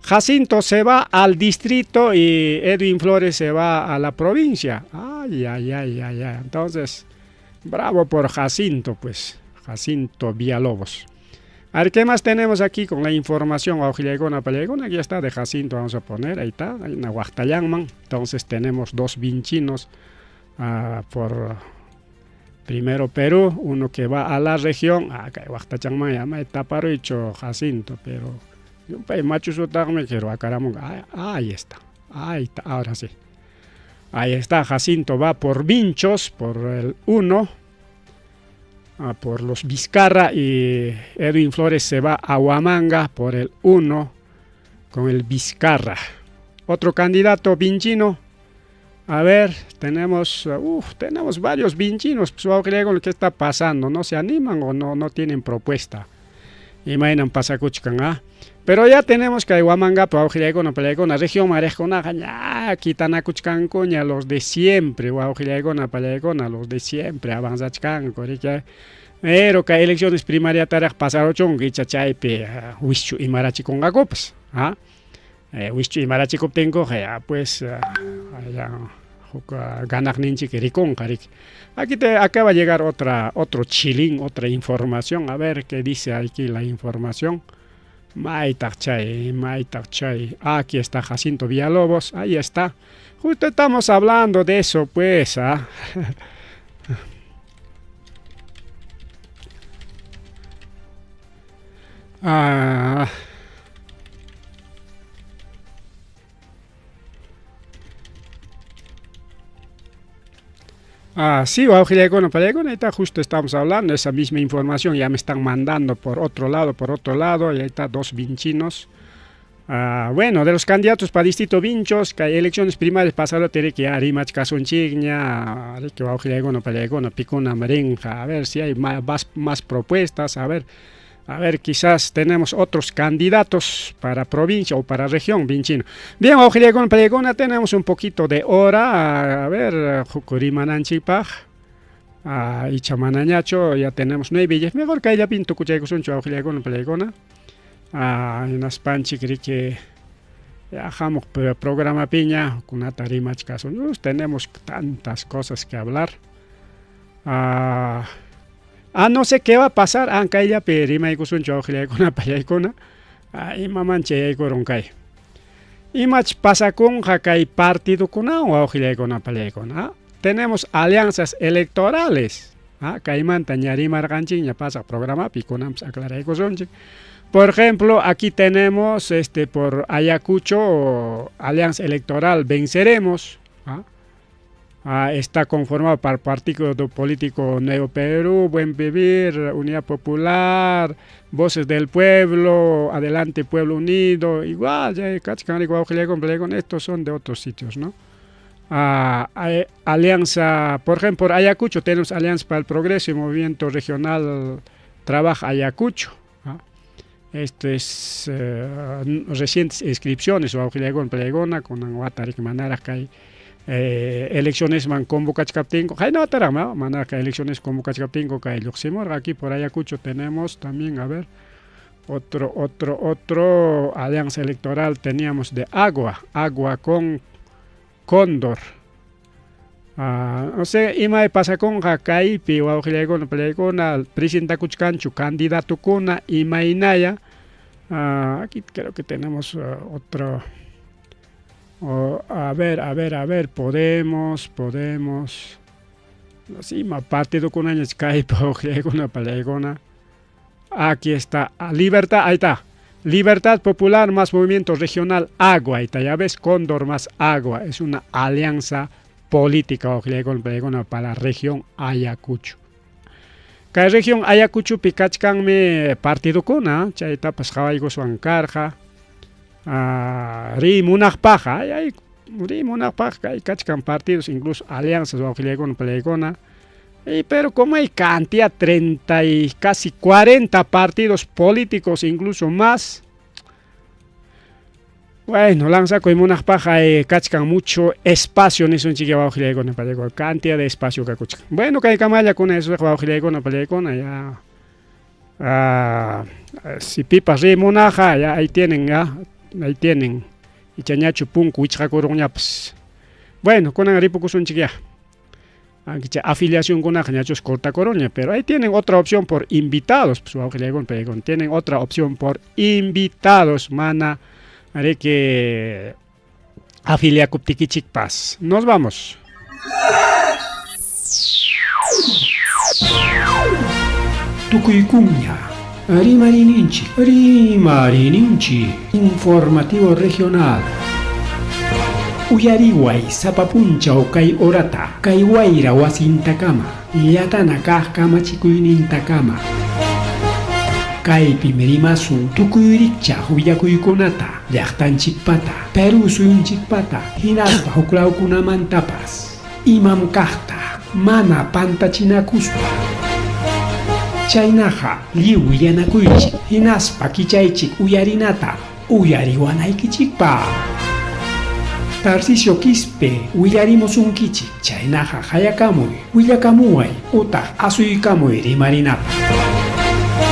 Jacinto se va al distrito y Edwin Flores se va a la provincia. Ay, ay, ay, ay, ay. Entonces, bravo por Jacinto, pues. Jacinto Villalobos. A ver, ¿qué más tenemos aquí con la información? Wawqillaykuna, pallaykuna, aquí está de Jacinto, vamos a poner, ahí está, hay una Huactayangman. Entonces tenemos dos vinchinos por primero Perú, uno que va a la región, acá Huactayangman, llama Taparuicho Jacinto, pero machu sutaqmi quiero acaramunga, ahí está. Ahí está, ahora sí. Ahí está, Jacinto va por Vinchos, por el 1, por los Vizcarra, y Edwin Flores se va a Huamanga por el 1 con el Vizcarra. Otro candidato vinchino. A ver, tenemos, uf, tenemos varios vinchinos. Pues, ¿qué está pasando? ¿No se animan o no, no tienen propuesta? Imaynam pasakuchkan, ¿ah? Pero ya tenemos que Huamanga, pallaykuna, región marejkunaqa ña kitanakuchkankuña los de siempre, wawqillaykuna, pallaykuna, los de siempre avanzachkanku, riki. Pero kay elecciones primariataraq pasaruchunku icha chaypi wischu imarachikunqakupas, ¿ah? Wischu imarachikuptinkuqa ya pues ya huk ganaqninchik rikunqa, riki. Aquí te acaba de llegar otro chilín, otra información. A ver qué dice aquí la información. Maytaq chay, maytaq chay. Aquí está Jacinto Villalobos, ahí está. Justo estamos hablando de eso, pues. ¿Ah? Ah. Ah, sí, wawqillaykuna, ahí está, justo estamos hablando, esa misma información ya me están mandando por otro lado, y ahí está, dos vinchinos. Ah, bueno, de los candidatos para distrito Vinchos, que hay elecciones primarias pasado tiene que rimachkasunchikña, que wawqillaykuna, pallaykuna, pikuna marinja, a ver si hay más, más propuestas, a ver, quizás tenemos otros candidatos para provincia o para región vinchino. Bien, wawqillaykuna, pallaykuna, tenemos un poquito de hora, a ver, huk rimananchikpaq, icha manañachu, ya tenemos 9, mejor kayllapin tukuchaykusunchu, wawqillaykuna, pallaykuna. Hinaspanchik riki ya hamuq programapiña kunata rimachkasun. Tenemos tantas cosas que hablar. No sé qué va a pasar. Kayllapi rimaykusunchu, wawqillaykuna, pallaykuna. Imaman chayaykurun kay. Imach pasakunqa kay partidokunawan, wawqillaykuna, pallaykuna. Tenemos alianzas electorales. Kaymanta ña rimarqanchikña pasaq programapi, kunanpas aclaraykusunchik. Por ejemplo, aquí tenemos por Ayacucho, Alianza Electoral Venceremos. ¿Ah? Está conformado por Partido Político Nuevo Perú, Buen Vivir, Unidad Popular, Voces del Pueblo, Adelante Pueblo Unido, igual, ya, estos son de otros sitios, ¿no? Alianza, por ejemplo, por Ayacucho tenemos Alianza para el Progreso y Movimiento Regional Trabaja Ayacucho. ¿Ah? Esto es recientes inscripciones, wawqillaykuna, pallaykuna, kunan wata manaraq kay elecciones man convocachkaptinku, qayna manaraq kay elecciones convocachkaptinku kay lluqsimurqa. Aquí por Ayacucho tenemos también, a ver, otro, otro, otro alianza electoral teníamos de Agua, Agua con Cóndor. No sé, ima pasakunqa kaypi, wawqillaykuna, pallaykuna, presentakuchkanchu candidatukuna, imaynaya. Aquí creo que tenemos otro. Oh, a ver, a ver, a ver, Podemos, Podemos. Sí, ima partidokunañach kaypi, wawqillaykuna, pallaykuna. Aquí está, Libertad, ahí está. Libertad Popular más Movimiento Regional Agua, ahí está, ya ves, Cóndor más Agua, es una alianza política para la región Ayacucho. Kay región Ayacuchopi kachkanmi partidokuna, chaytapas qhawaykuswan karqa. Riy munaqpaqqa, ay, riy munaqpaqqa hay kachkan partidos, incluso alianzas, wawqillaykuna, pallaykuna. Y pero como hay cantidad, 30 y casi 40 partidos políticos, incluso más. Bueno, lanzakuy munaqpaqqa hay kachkan mucho espacio nisunchik, wawqillaykuna, pallaykuna, cantidad de espacio kakuchkan. Bueno, kay kamallakuna eso, wawqillaykuna, pallaykuna, ya. Si pipas riy munaqqa, ya ahí tienen, ya, ahí tienen. Ichañachu punku wichqakurunñapas. Bueno, kunan ripukusunchik ya. Aunque afiliación kunaqa ñachus cortakuruña, pero ahí tienen otra opción por invitados, pues, wawqillaykuna, pallaykuna, tienen otra opción por invitados, mana, haré que afiliakuptikichikpas. Nos vamos. Tukuykuña, Rimarininchik, Rimarininchik, informativo regional. Uyariway sapa punchaw kay horata, kay wayra wasintakama, llatana kaq kamachikuynintakama. Kaypim rimasun tukuy rikchaq willakuykunata, llaqtanchikpata, Perú suyunchikpata, hinaspa huklawkunamantapas. Imam kaqta mana pantachinakuspa. Chaynaqa lliw willanakuychik hinaspa kichaychik uyarinata uyariwanaykichikpaq. Tarcisio Quispe willarimusunkichik, chaynaqa qayakamuy, willakamuway utaq asuykamuy rimarinapaq.